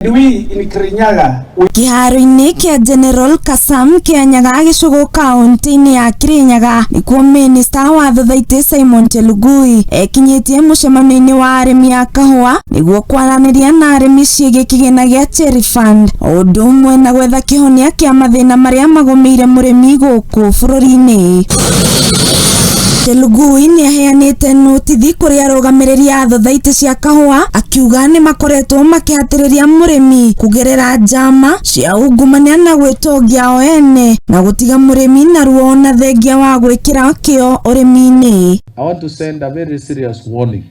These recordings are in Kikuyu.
We in Kirinyaga, Kĩharo-inĩ kĩa General Kassam kĩa Nyaga gĩcũgũ kaunti-inĩ ya Kirinyaga nĩkuo minista wa thothaitĩ Simon Chelugui ekinyĩtie mũcemanio-inĩ wa arĩmi a kahũa nĩguo kwaranĩria na arĩmi ciĩgiĩ kĩgĩna gĩa Cherry Fund o ũndũ ũmwe na gwetha kĩhonia kĩa mathĩna marĩa magũmĩire mũrĩmi gũkũ bũrũri-inĩ. Chelugui nĩ aheanĩte notithi kũrĩ arũgamĩrĩri a thothaitĩ cia kahũa akiuga nĩ makoretwo makĩhatĩrĩria mũrĩmi kũgerera njama cia ungumania na gwĩtongia o ene na gũtiga mũrĩmi na ruo na thengia wa gwĩkĩra kĩo ũrĩmi-inĩ. I want to send a very serious warning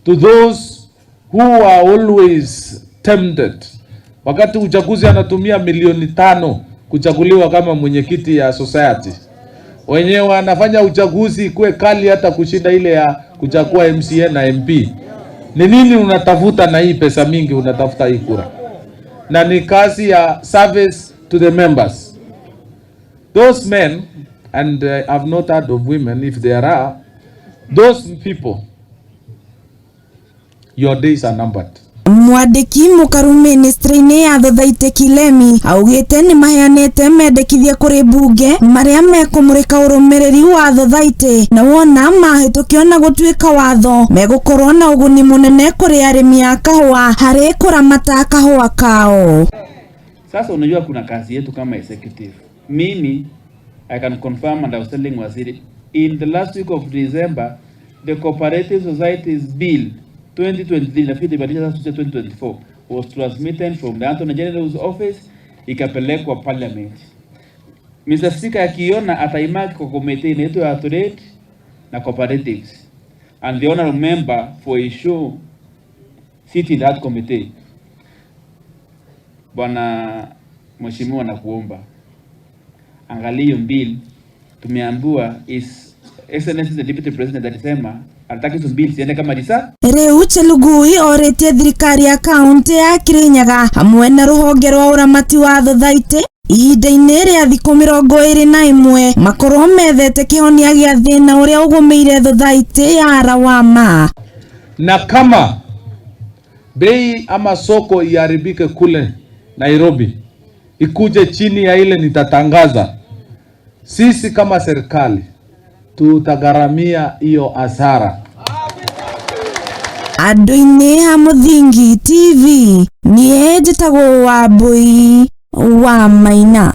to those who are always tempted. Wakati uchaguzi anatumia milioni 5 kuchaguliwa kama mwenyekiti ya society, wenyewe wanafanya uchaguzi ikuwe kali hata kushinda ile ya kuchagua MCA na MP. Ni nini unatafuta na hii pesa mingi unatafuta hii kura? Na ni kazi ya service to the members. Those men and I've not heard of women, if there are those people, your days are numbered. Mwandĩki mũkaru ministry-inĩ ya thothaitĩ Kilemi augĩte nĩ maheanĩte mendekithia kũrĩ mbunge marĩa mekũmũrĩka ũrũmĩrĩri wa thothaitĩ na wona mahĩtũkio na gũtuĩka watho megũkorwo na ũguni mũnene kũrĩ arĩmi a kahũa harĩ kũramata kahũa kao. Sasa unajua kuna kazi yetu kama executive. Mimi I can confirm, and I was telling Waziri, in the last week of December, the Cooperative Societies Bill 2023, nafikiri ibadilisha sasa 2024, was transmitted from the Attorney General's office ikapelekwa parliament. Mr. Speaker akiona ataimark kwa committee inaitwa ya trade na cooperatives, and the honorable member for issue sit in that committee. Bwana Mheshimiwa, nakuomba angalia hiyo bill. Tumeambiwa His Excellency the Deputy President alisema anataka hizo bill ziende kama risa. Rĩu Chelugui orĩtie thirikari ya kaunti ya Kirinyaga hamwe na rũhonge rwa ũramati wa thothaitĩ ihinda-inĩ rĩa thikũ 21 makorwo methete kĩhonia gĩa thĩna ũrĩa ũgũmĩire thothaitĩ ya Rawama. Na kama bei ama soko iharibike kule Nairobi, ikuje chini ya ile nitatangaza, sisi kama serikali tutagharamia hiyo hasara. Andũ-inĩ ha Mũthingi TV, niĩ njĩtagwo Wambui wa Maina.